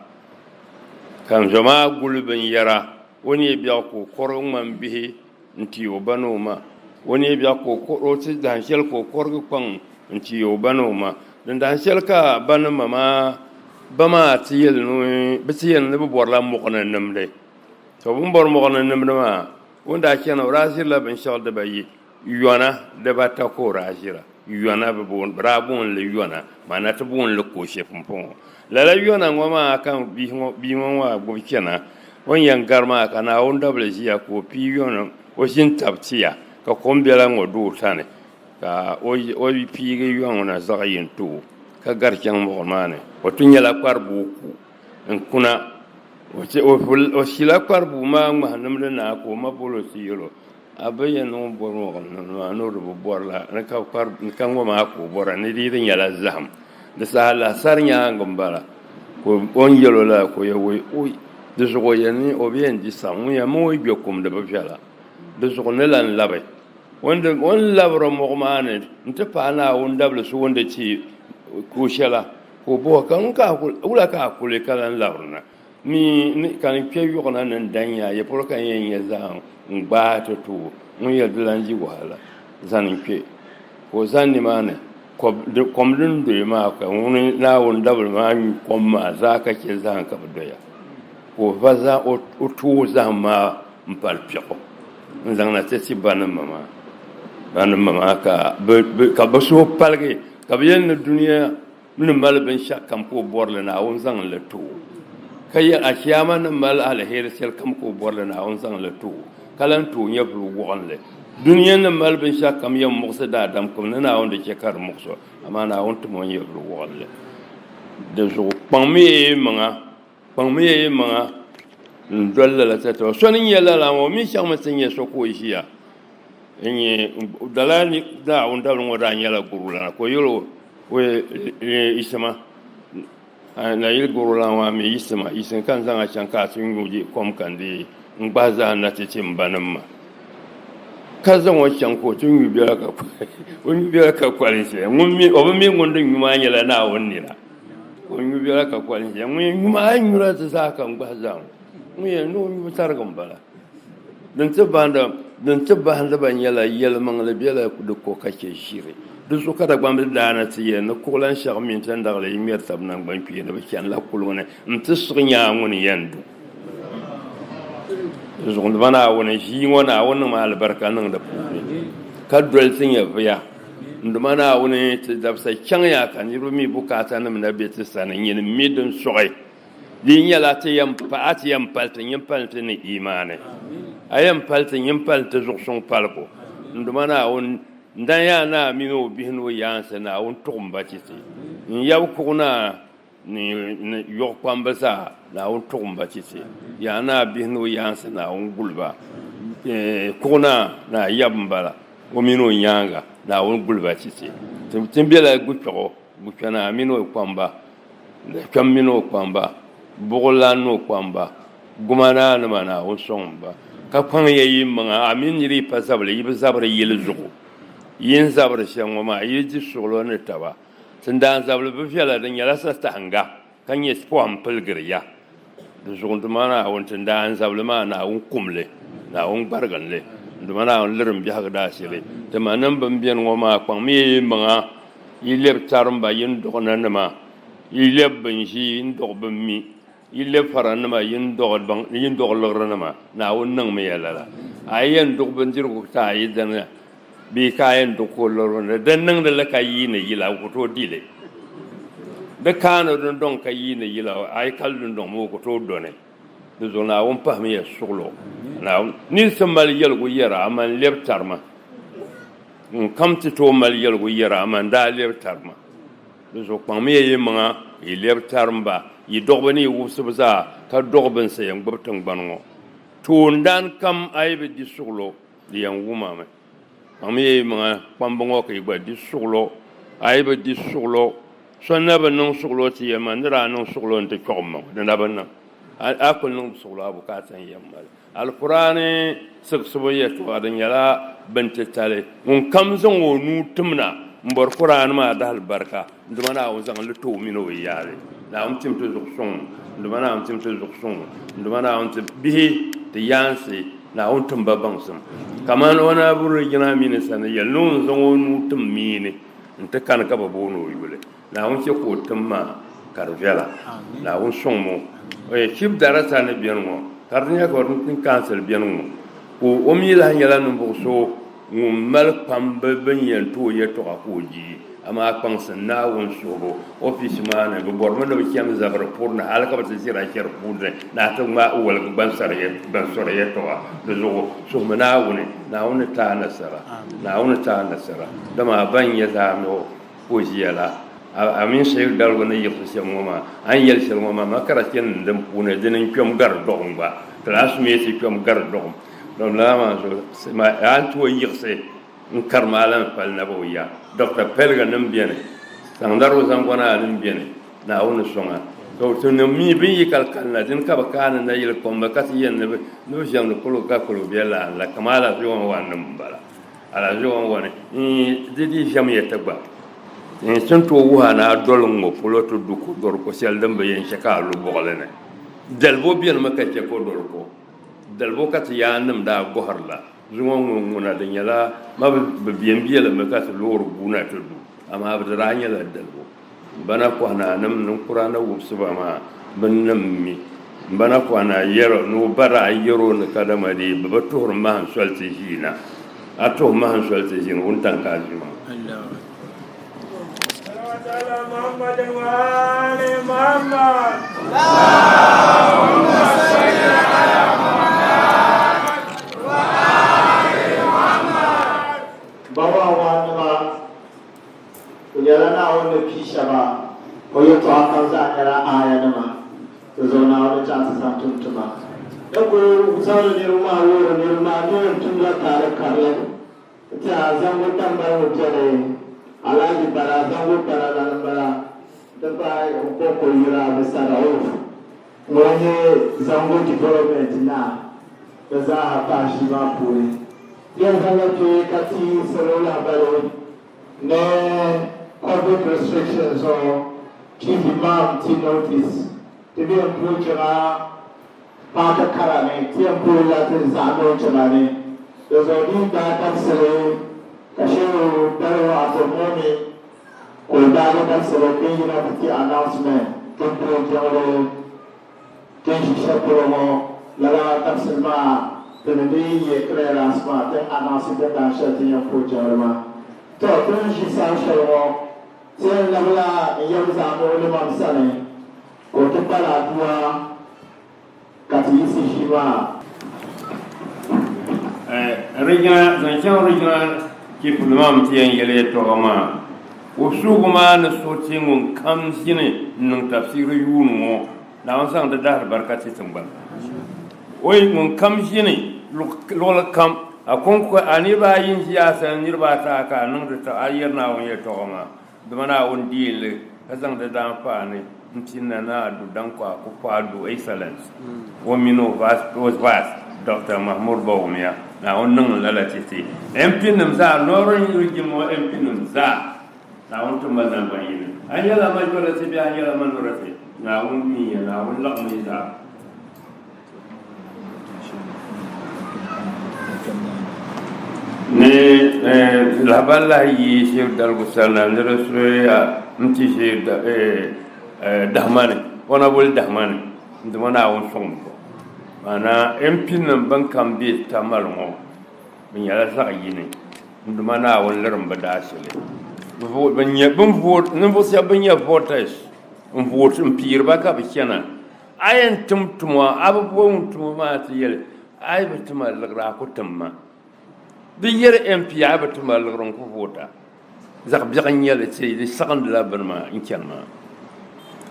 Ka n zo maa guli binyɛra, o ni yi biɛɣu ka o kɔrigi ŋmani bihi n-ti o ba ni o ma. O ni yi biɛɣu ka o kɔr o ti dahin shɛli ka o kɔrigi kpaŋ n-ti o ba ni o ma. Din dahin shɛli ka ba ni ma maa ba maa ti yɛli ni bɛ ti yɛli ni bɛ bɔrila mɔɣu ni nimdi. To bɛ ni bɔri mɔɣu ni nimdi maa, o ni daa chana o daa ʒirila binshɛɣu dibayi, yɔna dibata ka o daa ʒira. Yɔna bɛ daa booni li yɔna, maana ti booni li kooshe pumpɔŋɔ. Lala yɔna ŋɔ maa ka bia ŋɔ maa gbubi chana, o ni yɛn gari maa ka Naawuni dabili ʒiya ka o pii yɔna o ʒini tabi tia ka kom biɛla ŋɔ do o sani ka o piigi yɔŋ na zaɣ yini ti o ka gari chaŋ mɔɣu maa ni. O ti nyɛla kparibua ku n-kuna. O shila kparibua maa ŋmahi nimdi naa ka o ma boli o ti yɛl o, A bi yɛn niŋ bɔri ŋɔ ka niŋ maa ni o di bi bɔri la ni ka kpari ni ka ŋɔ maa ka o bɔra ni di yi di nyɛla zahim di saha lahisari nyaangi n bala ka o ni yɛl o lala ka o yɛli woi oi di zuɣu o yɛn ni o bi yɛn di saɣim ŋun yɛn mi o yi gbe kum di bi viɛla di zuɣu ni lan labi o ni labiri mɔɣu maa ni n-ti paai Naawuni dabili so o ni di ti ka o shɛla ka o bɔh o ka ŋun ka wula ka a kuli ka lan labirina Ni ka n kpe yuɣu na ni n dan ya, ya polo ka n yɛn nya zaa n-gbaai ti ti o. Ŋun yɛli di lan yi wahala zani n-kpe, ka o zani nimaani kom din doya maa, ka ŋuni Naawuni dabili maa nyu kom maa zaa ka chɛ zahim ka bi doya, ka o va o tooi zahim maa m-pali piɛɣu n-zaŋ na ti ti banima maa. Banima maa ka bɛ suhu paligi ka bɛ yɛli ni dunia ni mali binshɛɣu kam ka o bɔri li Naawuni zaŋ li ti o, ka yɛli Achiyaama ni mali aliheri shɛli kam ka o bɔri li Naawuni zaŋ li ti o, ka lan ti o nyɛvili wɔɣinli. Dunia ni mali binshɛɣu kam yɛn muɣisi daadam kam ni Naawuni di chɛ ka di muɣis o, amaa Naawuni tim o nyɛvili wɔɣinli. Dinzuɣu kpaŋmiya yi maŋa, kpaŋmiya yi maŋa n-doli lala tatabo. So ni nya lala ŋɔ, o mi chaŋmi ti nya so ka o ʒiya. N-nyɛ lala Naawuni dabili ŋɔ daa nyɛla gurulana ka o yɛl o yiɣisima nayili gurulana maa mi yiɣisima yiɣisim ka n zaŋ a chaŋ ka a ti nyu di kom ka n di n-gbahi zahim na ti ti m banim maa ka zaŋ o chaŋ ka o ti nyu biɛla ka koli ʒiya o bi mi ŋun di nyu maa nyɛla Naawuni nira ka o nyu biɛla ka koli ʒiya ŋun yɛn nyu maa a yi nyura ti zaa ka n gbahi zahim ŋun yɛn ni o nyubu tarigi m-bala. Din ti bahindi ba nyɛla yɛlimaŋli bela di ko ka chɛ ʒiri. Di zuɣu ka Dagbamb daa na ti yɛli ni kuɣulan shɛɣu mini tandaɣili yi ŋmɛri tab naŋgbankpeeni bɛ chanila kuliŋ ni nti siɣi nyaa ŋuni yɛn du. Di zuɣu Duuma Naawuni ʒii ŋɔ Naawuni niŋmi alibarika niŋ di puuni ka doli ti nyɛvuya. N Duuma Naawuni ti dabisa chaŋya ka niriba mi bukaatanim na be ti sani nyini mi din sɔɣi. Di nyɛla ti yɛn a ti yɛn pali ti nyin pali ti ni imaani, a yɛn pali ti nyin pali ti zuɣusuŋ palibu. N Duuma Naawuni, n dan yaa naa mini o bihi ni o yaansi Naawuni tuɣim ba ti ti. N yab kuɣ naa ni yuɣ kpamba zaa Naawuni tuɣim ba ti ti. Yaa naa bihi ni o yaansi Naawuni guli ba. Kuɣ naa ni a yab m-bala, o mini o nyaaŋa Naawuni guli ba ti ti. Ti bela Gukpɛɣu, Gukpɛnaa mini o kpamba. Kpɛm mini o kpamba, buɣulan ni o kpamba, gumanaanima Naawuni sɔŋ ba, ka kpaŋ ya yi maŋa, a mini nir yi pa zabili, yi bi zabiri yili zuɣu. Yi ni zabiri shɛm ŋɔ maa, yi di suɣilo ni taba. Tindaan zabili bi viɛla, di nyɛla satahiŋga, ka nyɛ pɔhim piligiri ya. Di zuɣu n Duuma Naawuni, tindaan zabili maa Naawuni kum li, Naawuni gbarigin li, n Duuma Naawuni lirim biɛhigu daashili. Ti manim bɛn beni ŋɔ maa, kpaŋmiya yi maŋa. Yi lɛbi tarimba, yi ni dɔɣi nanima, yi lɛbi bɛn ʒi, yi ni dɔɣi bɛn mi, yi lɛbi faranima, yi ni dɔɣi liɣirinima. Naawuni niŋmi ya lala. A yi yɛn duɣi bindirigu ti a yidana bee ka a yɛn duɣi ka o liɣiri ni, di niŋdi li ka yiini yila, o ku tooi di li. Di kaani dundɔŋ ka yiini yila, a yi kali dundɔŋ mi o ku tooi doni. Di zuɣu Naawuni pahimi ya suɣilo. Naawuni ni ti mali yɛligu yɛra, amaa n lɛbi tarima. Ŋunkam ti tooi mali yɛligu yɛra, amaa n daa lɛbi tarima. Di zuɣu kpaŋmiya yi maŋa yi lɛbi tarimba, yi dɔɣibu ni yi wubisibu zaa, ka dɔɣi binsi yɛn gbubi tiŋgbani ŋɔ. Toondan kam a yi bi di suɣilo, di yɛn wumami. Kpaŋmiya yi maŋa kpamba ŋɔ ka yi gba di suɣilo. A yi bi di suɣilo, so na bi niŋ suɣilo ti ya maa, ni daa niŋ suɣilo nti kpiɣi m maŋa, di na bi niŋ. A kuli niŋ suɣilo a bukaata n-yɛn mali. Alkur'aani siɣisibu yɛtɔɣa di nyɛla bin titali. Ŋun kam zaŋ o nuu timna m-bɔri Kur'aani maa dahalibarika, dama Naawuni zaŋ li ti o mini o yaali. Naawuni tim ti zuɣusuŋ, dama Naawuni tim ti zuɣusuŋ, dama Naawuni ti bihi, ti yaansi, Naawuni tim ba baŋsim. Kamani o ni buri jina mini sani yɛli ni o ni zaŋ o nuu tim miini nti kani ka bɛ booni o yuli. Naawuni chɛ ka o tim maa ka di viɛla. Naawuni sɔŋ mo. Chief Director ni beni ŋɔ ka di nyɛ ka o council beni ŋɔ ka o mi lahi nyɛla ninvuɣ so ŋun mali kpambi bɛn yɛn ti o yɛtɔɣa ka o deei, amaa kpaŋsi Naawuni suhibu ofiisi maa ni. Bɛ bɔrimi ni bɛ cham zabiri puri ni hali ka bɛ ti ʒira chɛri puuni ni a ti ŋmaai woligi gbansɔri yɛtɔɣa. Di zuɣu suhimi Naawuni, Naawuni ni ti a nasara, Naawuni ni ti a nasara, dama a ba n-nyɛ zaa mi o. Ka o ʒiya la, a mini shɛli daligu ni yiɣisi shɛm ŋɔ maa, a ni yɛli shɛli ŋɔ maa, makara chani din puuni dini n-kpɛm gari dɔɣim gba, classmates kpɛm gari dɔɣim. Dɔɣim lala maa zuɣu, a ni tooi yiɣisi n-karim a lan pali naba o ya. Doctor Peliga nim beni, Saŋdarigu Zaŋgɔnaa nim beni, Naawuni ni sɔŋ a. To tinim mi bɛ ni yi kali kanna, dini ka bɛ kaani nayili kɔŋ ba ka ti yɛn ni bɛ ʒiɛmdi kuliga ka kuligi bɛ laan la, kamani alaafee wan nim m-bala. Alaafee wan wani di di ʒɛm ya ti gba n tin tooi wuhi a ni a doli ŋ-ŋɔ polo ti du ko dɔriko shɛli din bi yɛn chɛ ka a lu bɔɣili ni. Dalibo benimi ka chɛ ko dɔriko. Dalibo ka ti yaannim daa gɔhiri la. Zuŋɔ ŋɔ ŋuna di nyɛla ma bi bembiɛli mi ka ti loori guuna ti du, amaa di daa nyɛla dalibo. M ba na kɔhi naa nim ninkura ni wubisi ba maa bɛ nim mi. M ba na kɔhi naa yɛr o ni o ba daa yɛr o ni kadama dee bɛ bi tuhiri mahim soli ti ʒiina. A tuhi mahim soli ti ʒiini wuntaŋ ka a ʒi maa. O nyɛla Naawuni ni pii shɛba, o yɛltɔɣa kam zaa nyɛla aayanima, di zuɣu Naawuni chaŋ ti zaŋ tum tuma. Di kul zaŋdi niriba maa wuhiri niriba maa ni yɛn tumla taali karili n-ti a zaŋgu tambali ŋɔ beni, Alhaji Bala zaŋgu Bala lana m-bala nti pahi n kɔŋko yuli a Mr. Rauf ŋun nyɛ zaŋgu development naa di zaaha pahi ʒii maa puuni. Ti yɛn zaŋla kpe ka ti salo lahabali Ni Covid restrictions zuɣu Chief Imam ti notice ti bɛ yɛn puhi jiŋa paaki kara ni ti yɛn puhi la ti zaɣa noo jiŋa ni di zuɣu di yi gbaai dabisili ka Shehu Dalihu Abdulmumin ka o gbaagi dabisili ka yina ti ti announcement ti ni puhi jiŋli Ti ni ʒi shɛli polo ŋɔ, lala dabisili maa ti ni dii ye clearance maa ti ni announce dindaan shɛli ti yɛn puhi jiŋli maa. Tɔ! Ti ni ʒi saha shɛli ŋɔ, ti yɛn labila n-yɛm zaŋ o limam sani ka o ti kpali adua ka ti yiɣisi ʒii maa. Regional, zaŋ chaŋ regional chief limam ti yɛn yɛli yɛltɔɣa maa. O suhigu maa ni suhi ti ŋun kam ʒini n-niŋ tafsiiri yuuni ŋɔ, Naawuni zaŋ di dahiri barika ti tiŋgbani. O yi ŋun kam ʒini luɣili kam, a kɔŋko a niriba ayi n-ʒi a sani, niriba ata ka a niŋdi a yɛri Naawuni yɛltɔɣa maa, dama Naawuni deei li ka zaŋ di daanfaani m-pini Nana Addo Dankwa Akufo-Addo Excellence o mini o vice Doctor Mahmoud Bawumia. Naawuni niŋ lala ti ti MP nim zaa, Northern Region ŋɔ MP nim zaa, Naawuni ti mali nangban yini. A nyɛla majority bee a nyɛla minority, Naawuni mi ya, Naawuni laɣim yi zaa. Ni lahabali lahi yi Shehu Daligu sani na ni di suhuya n-ti Shehu Dahmani, Honourable Dahmani, dama Naawuni sɔŋmi o. Maana MP nim ban kam be Tamale ŋɔ bɛ nyɛla zaɣ yini n duma Naawuni lirim bɛ daashili. Ninvuɣ shɛba bɛn nyɛ voters. N vooti n piiri ba ka bɛ chana. A yɛn tim tumo, a bi bo ŋun tumo maa ti yɛli, a yi bi ti ma liɣiri a ku tim ma. Di yɛli MP a yi bi ti ma liɣiri n ku voota. Zaɣ biɛɣu n-nyɛ li ti di saɣindila bini maa n-chani maa.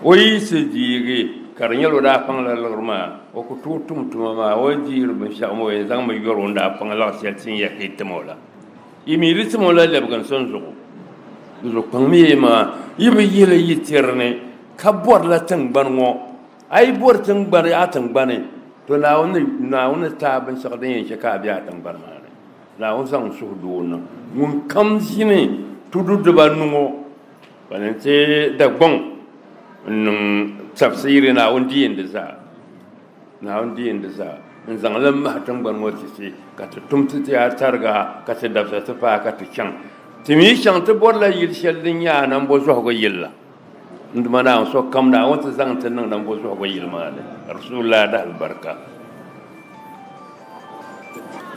O yi ti deegi ka di nyɛla o daa paŋla liɣiri maa, o ku tooi tum tuma maa. O yi deeri binshɛɣu maa o yɛn zaŋmi yɔri o ni daa paŋ laɣ shɛli ti ni ya ka yi tim o la. Yi mi di tim o la lɛbiginsim zuɣu. Di zuɣu kpaŋmiya yi maŋa yi bi yihili yi tiri ni ka bɔrila tiŋgbani ŋɔ. A yi bɔri tiŋgbani a tiŋgbani, to Naawuni ni ti a binshɛɣu din yɛn chɛ ka a be a tiŋgbani maa ni. Naawuni zaŋ suhudoo niŋ ŋunkam ʒini tudu dibanu ŋɔ, ka ni ti Dagbaŋ n-niŋ tafsiiri Naawuni di yɛn di zaa. Naawuni di yɛn di zaa n-zaŋ li mahi tiŋgbani ŋɔ ti ti, ka ti tum ti ti a tariga, ka ti dabisa ti paai ka ti chaŋ. Ti mi chaŋ ti bɔrila yili shɛli din nyɛ a nambɔzɔhigu yili la. N Duuma Naawuni, sokam Naawuni ti zaŋ ti niŋ nambɔzɔhigu yili maa ni. Rasuulullah dahalbarika.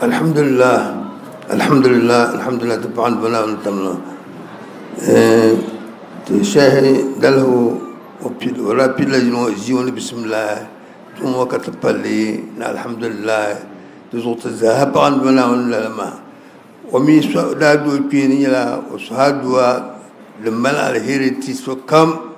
Alhamdulillah alhamdulillah alhamdulillah ti paɣa ni Naawuni tamla ti shɛhi dalihu o daa pilila yino ŋɔ ʒii ŋɔ ni bisimilahi tuŋ ŋɔ ka ti palli ni alhamdulillah di zuɣu ti zaaha paɣa ni Naawuni lala maa O mi daa doo kpeeni nyɛla o suhi aduwa din mali aliheri ti sokam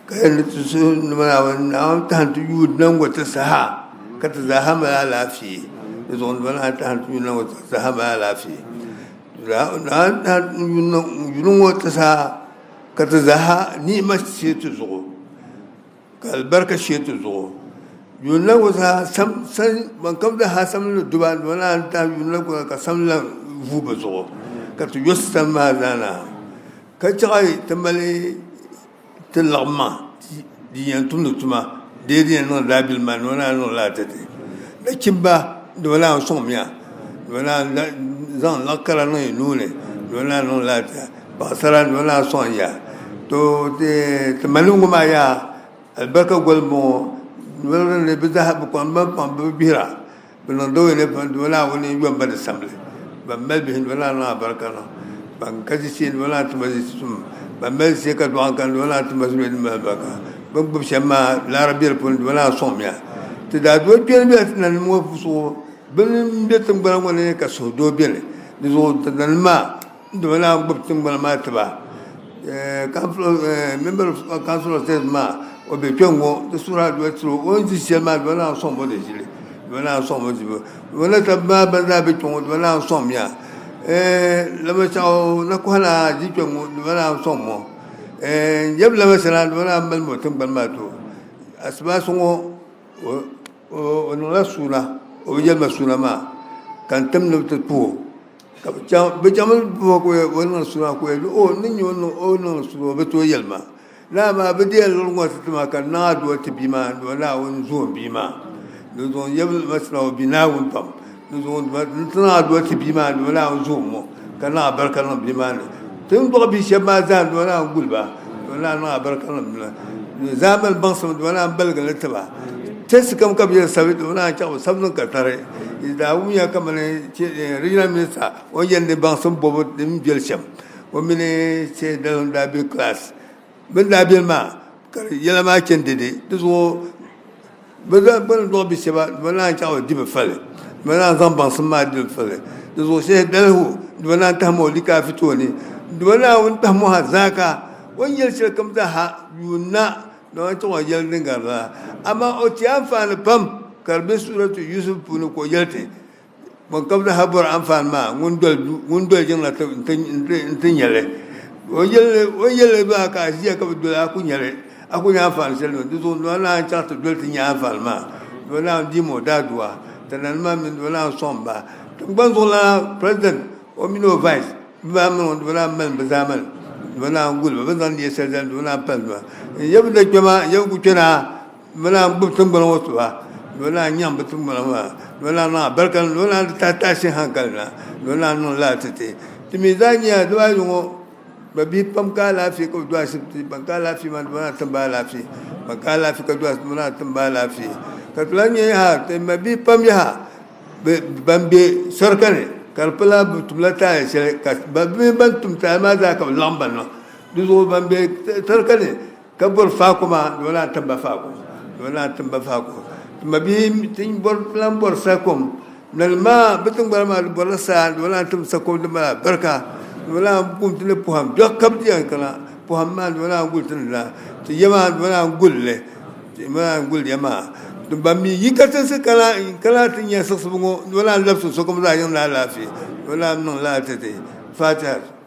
ka yɛli ni ti suhi Naawuni Naawuni tahi ti yuui niŋ ti saha ka ti zaaha mali alaafee di zuɣu ni Naawuni tahi ti yuui niŋ ti zaaha mali alaafee Naawuni tahi ti yuui niŋ ti saha ka ti zaaha ni'ima shee ti zuɣu. Ka alibarika shee ti zuɣu. Yuun la ŋɔ zaa sam san ban kam zaa sam ni duba ni naan ta yuun la ŋɔ ka sam la vuui bi zuɣu ka ti yɔsi sam maa zaa na ka chaɣi ti mali ti laɣim maa din yɛn tumdi tuma dee din yɛn niŋdi daabilim maa ni o naan niŋ lala ti ti nachimba ni o naan sɔŋmiya ni o naan zaŋ laɣ kara niŋ yi nuu ni ni o naan niŋ lala ti Paɣasara ni o naan sɔŋ ya. To ti manim ŋɔ maa yaa alibarika goli m-bɔŋɔ. Noli ni bɛ zaa bɛ kɔŋ ban paŋ bɛ bi gbihira. Bɛ niŋdi o ni di o Naawuni yom ba di samli. Ban mali bihi ni o naan niŋ alibarika niŋ. Ban ka ʒishee ni o naan ti ba ʒisim. Ban mali ʒishee ka dɔɣim kani ni o naan ti ba zuliya din mali alibarika. Bɛ ni gbubi shɛm maa laara be di puuni di o naan sɔŋmiya. Ti daa doo kpɛri bela ti nanim ŋɔ zuɣu. Bɛ ni be tiŋgbana ŋɔ ni ka suhudoo beni. Di zuɣu ti nanim maa N dama naan gbubi tiŋgbana maa tiba. Member of Council of State maa o be kpɛŋŋo ti suhiri aduwa tiri o o ni ʒi shɛli maa dama naan sɔŋ o di ʒili dama naan sɔŋ o ʒibu o ni taba maa ban zaa be kpɛŋŋo dama naan sɔŋmiya Lamashɛɣu Nakuhana ʒi kpɛŋŋo dama naan sɔŋ o Yɛm Lamashɛna dama naan mali o tiŋgbani maa ti o Asibaasi ŋɔ o niŋla suuna o bi yɛli ma suuna maa ka n tim ni bɛ ti puhi o Ka bɛ chaŋ bɛ chaŋmi puhi o ka o niŋ suuna ka o yɛli o ni nyɛ o ni niŋ suuna o bi tooi yɛli ma lala maa bɛ deei liɣiri ŋɔ ti ti ma ka n niŋ aduwa ti bia maa ni o Naawuni zo n bia maa di zuɣu n yɛli ma o bi Naawuni pam di zuɣu n ti niŋ aduwa ti bia maa ni o Naawuni zo n ŋɔ ka niŋ alibarika niŋ bia maa ni ti ni dɔɣi bia shɛba maa zaa ni o Naawuni guli ba ni o Naawuni niŋ alibarika niŋ bɛ ni zaamani baŋsim ni o Naawuni baligi li ti ba tɛsi kam ka bɛ yɛli sabi ni o Naawuni chaŋ bɛ sabi niŋ ka tari Yi daa wumya kamani regional minister o ni yɛli ni baŋsim bɔbu din viɛli shɛm o mini Sheikh Dalun daa be class bɛ ni daa beni maa ka yɛla maa chani dede di zuɣu bɛ zaa bɛ ni dɔɣi bi shɛba bɛ naan chaŋ bɛ di bi fali bɛ naan zaŋ baŋsim maa di bi fali di zuɣu Sheikh Dalhu di bi naan tahimi o litaafi tooni di bi naan tahimi o hazaaka o ni yɛli shɛli kam zaa ha yuun na Naawuni chaŋ o yɛli din gari lala, amaa o ti anfaani pam ka di be Suuratu Yusuf puuni ka o yɛli ti, Ban ka zaa bɔri anfaani maa, ŋun doli jiŋla nti nya li. O yɛli li maa ka a ʒiya ka bi doli a ku nya li, a ku nya anfaani shɛli mi. Di zuɣu Naawuni naan chaŋ ti doli ti nya anfaani maa. Doo Naawuni deem o daadua, ti nanima maa mini doo Naawuni sɔŋ ba. Tiŋgbani zuɣulana President o mini o Vice Bɛ maa mini o ni bɛ naan mali bɛ zaamani, ni bɛ naan guli ba, bɛ ni zaŋ leei shɛli zali ni bɛ naan pali ba. N yɛbu ni kpɛma, n yɛbu ku kpɛna, ni bɛ naan gbubi tiŋgbana ŋɔ ti ba, ni bɛ naan nyaŋ bɛ tiŋgbana maa, ni bɛ naan niŋ alibarika, ni bɛ naan di tahi tahi shihi hankali na, ni bɛ naan niŋ lala ti ti. Ti mi zaa nyɛla dibaayi ŋɔ, ba bihi pam ka alaafee ka bɛ do ashibiti, ban ka alaafee maa ni bɛ naan tim ba alaafee, ban ka alaafee ka do ashibiti ni bɛ naan tim ba alaafee. Ka ti lahi nya yaha, ti ma bihi pam yaha Ban be sarika ni ka di pala bɛ tumla taali shɛli ka bɛ mini ban tum taali maa zaa ka bɛ laɣim ba niŋ. Di zuɣu ban be sarika ni Ka bɔri faako maa di bi lahi tim ba faako, di bi lahi tim ba faako. Ti mabihi ti lahi bɔri sakom, nanim maa bɛ tiŋgbana maa di bɔrila saa, di bi lahi tim sakom din mali alibarika, di bi lahi gum ti ni pɔhim biɛɣu kam ti yɛn kana, pɔhim maa di bi lahi guli ti ni la, ti ya maa di bi lahi guli li, di bi lahi guli ya maa. Ban mi yi ka tinsi kana n-kana ti nya siɣisibu ŋɔ, di bi lahi labisi sokam zaa yiŋ ni alaafee, di bi lahi niŋ lala ti ti. Fatiha.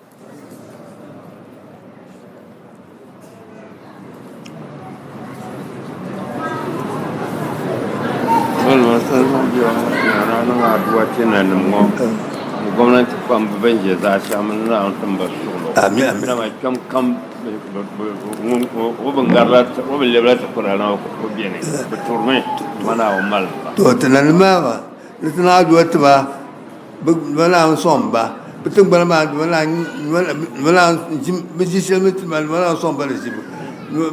Gomnanti kpamba ban ʒe zaashɛhi mini Naawuni tiŋba suɣulo. Dama kpɛm kam o bi ŋarila o bi lɛbila ti kura na o beni bi turimi ma Naawuni malim ba. To ti nanim maa ni ti naai doli ti ba Bɛ naan sɔŋ ba, bɛ tiŋgbani maa ni bɛ ʒi shɛli mi ti ma naan sɔŋ ba di ʒibu.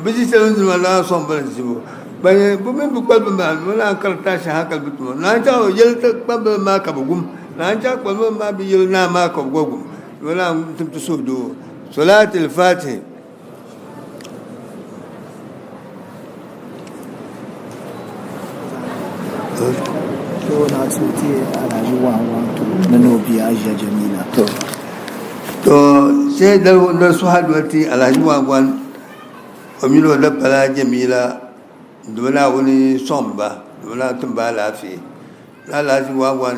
Bɛ ʒi shɛli mi ti ma naan sɔŋ ba di ʒibu. Bɛ mini bɛ kpaliba maa bɛ naan kari tashi hankali bɛ tuma. Naan chaŋ bɛ yɛli kpambaliba maa ka bɛ gum. Naan chaŋ kpambaliba maa bɛ yɛli naa maa ka bɛ gba gum. Bɛ naan tim ti suhudoo. Salaatil Faatihi. To sai da su haduwa ti alhaji wangwan o mini o dapala jamila di bi naawuni sɔŋ ba di bi naan tim ba alaafee ni alhaji wangwan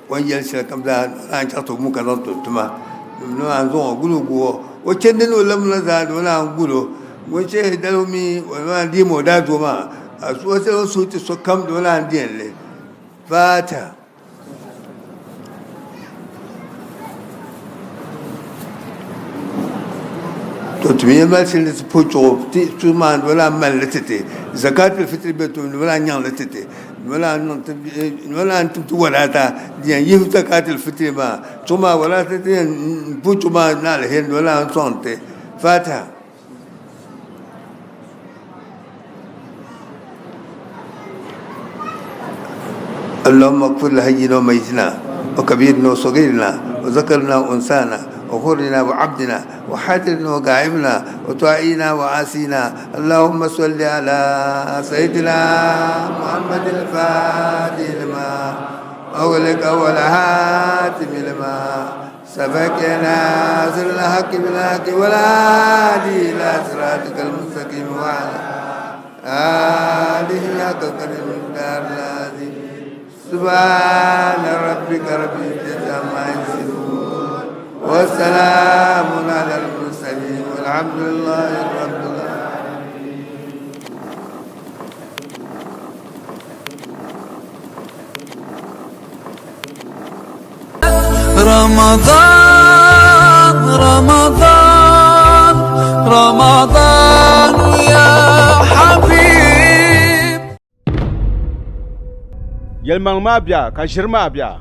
o ni yɛli shɛli kam zaa naan chaŋ ti wum ka zaŋ ti tuma di naan zaŋ o guli gu o o chandi ni o lamla zaa di naan guli o ŋun chɛ dali o mi o naan deemi o daadoo maa a o suhu ti sokam di naan deeni li faatiha. To ti mi mali shili ni ti po chuɣu ti chuɣu maa di lahi mali li ti ti zakatul fitri bɛ tooni di lahi nyaŋ li ti ti di lahi niŋ ti di lahi tim ti wadata din yɛn yihi zakatul fitri maa chuɣu maa wadata din yɛn po chuɣu maa ni aliheri di lahi sɔŋ ti fatiha. اللهم اغفر لحينا وميتنا وكبيرنا وصغيرنا وذكرنا وانثانا وحرنا وعبدنا وحاضرنا وغائبنا وطائعنا وعاصينا اللهم صل على سيدنا محمد الفاتح لما أغلق أول هاتم لما سبق ناصر الحق بالحق والهادي إلى صراطك المستقيم وعلى آله حق قدر المقدار العظيم سبحان ربك رب العزة عما يصفون والسلام على المرسلين والحمد لله رب العالمين. رمضان رمضان رمضان يا حبيب. Yɛlimaŋli maa bia ka ʒiri maa bia,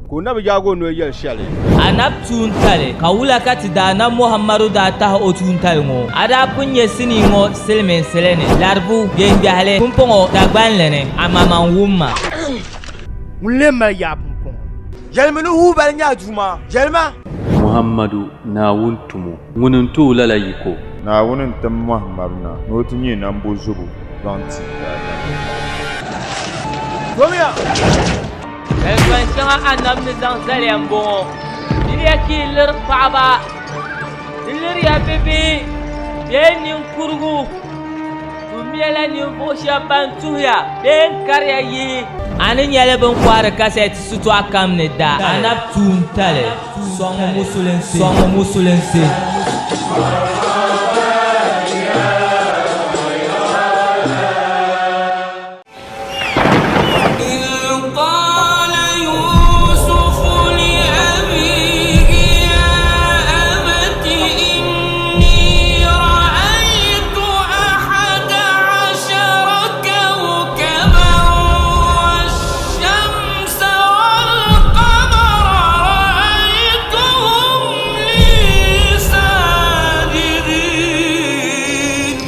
ka o na bi yaag o noli yɛli shɛli. Anab tuuntali, ka wula ka ti Daanab Muhammadu daa tahi o tuuntali ŋɔ? A daa pun nya sinii ŋɔ silimiinsili ni, Laribu, Gengahili, pumpɔŋɔ Dagbanli ni, amaa man wum ma. Ŋun lee mali yaa pumpɔŋɔ? Yɛlimi ni Hubal nyɛ a Duuma. Yɛlima! Muhammadu, Naawuni tumo, ŋuni n-ti o lala yiko. Naawuni n-tim Muhammadu na ni o ti nyɛ nambozubo zaŋ ti daadamnim. Domiya! Zalikpan shɛŋa Annabi ni zaŋ zali ya m-bɔŋɔ, Diliya ka yi liri paɣiba, di liriya bibihi bee ninkurigu. Tummiya ninvuɣ shɛb ban tuhiya bee n-kariya yihi. A ni nyɛli bɛ ni kɔhiri kasɛti sitɔɣu kam ni da. Anabi tuuntali sɔŋmi musulinsi.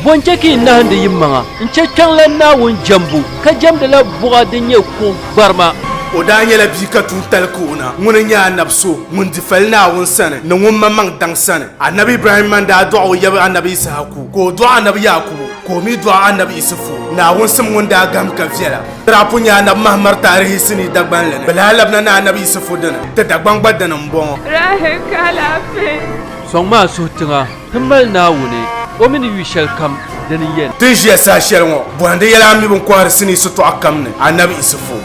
Bɔ n-chɛ ka yi nahindi yimaŋa n-chɛ kpiɔŋlan Naawuni jɛmbu, ka jɛmdila buɣa din nyɛ kuɣ gbarima? O daa nyɛla bia ka tuuntali ka o na. Ŋuni n-nyɛ anabi so ŋun di fali Naawuni sani ni ŋun maŋmaŋ daŋ sani. Anabi Ibrahimma n-daa dɔɣi o yaba anabi Issahaku, ka o dɔɣi anabi Yaakubu, ka o mi dɔɣi anabi Isufu. Naawuni sim ŋun daa gahim ka viɛla. Ti daa pun nya anabi Mahamar taarihi sinii Dagbanli ni. Bɛ lahi labina ni anabi Isufu dini. Ti Dagbaŋ gba dini m-bɔŋɔ. Rahi ka alaafee. Sɔŋmi a suhu tiŋa ti mali Naawuni, o mi ni yu shɛlikam dini yɛn. Ti ni ʒiya saha shɛli ŋɔ, bɔhindi yɛla a mi bɛn kɔhiri sinii sitɔɣu kam ni, Anabi Isufu.